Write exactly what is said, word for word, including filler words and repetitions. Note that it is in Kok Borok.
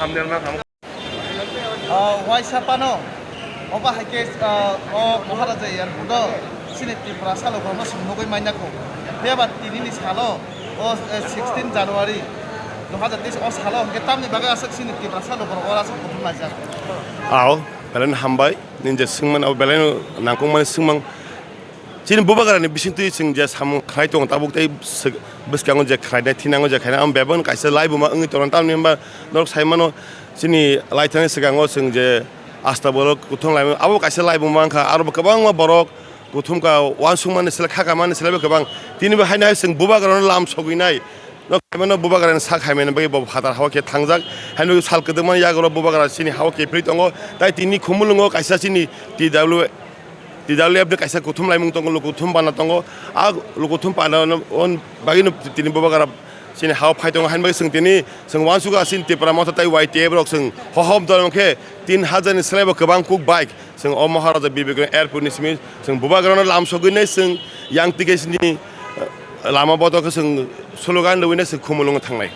O waisa pano, oba hai khe, ah, o Maharaja airport o chini Tiprasa lukurokno chwng nugwi manya kho. Phiya ba tinini salo, o, eh, sixteen January dui hazar teis o salo hwnkhe tamni bagwi aswk chini Tiprasa lukurok oro aswk kuthum laijak? Ao, belai no hambai, nini je swngmani abo belai no nangkukmani swngmang. Chini bubagrani bisingtwi chwng je samung khlai tongo, tabuk tei swk-, bwskango je khlainai, thinango je khlainai, ang bebakno kaisa laibuma wngwi tongo. Tamni hwnba norok sai mano, chini laithani swkango chwng je asta borok kuthum laimano, abo kaisa laibuma wngkha. Aro bo kwbangma borok kuthum ka, uansukmani slai, kha kamani slaibo kwbang. Tinibo haino hai chwng bubagrano lam sogwinai. No khaimano bubagrani sak khaimani bagwi bo phatar hao khe thangjak. Haino sal kwdwkmani yagulo bubagra chini hao khe philwi tongo. Tai tini khumulwngo kaisa chini T W T W F ni kaisa kuthum laimung tongo, lukuthum bana tongo. A lukuthum bana on bagwino tini bubagra chini hao phai tongo, hain bagwi chwng tini chwng uansukha chini Tipra Motha tei Y T F rok chwng hohom tongkhe tin hajar ni slaibo kwbang kuk bike chwng o Maharaja Bibekano airport ni simi chwng bubagrano lam sogwinai chwng yang tike chini, eh, lama boto khe chwng slogan rwinai chwng khumulwngo thangnai.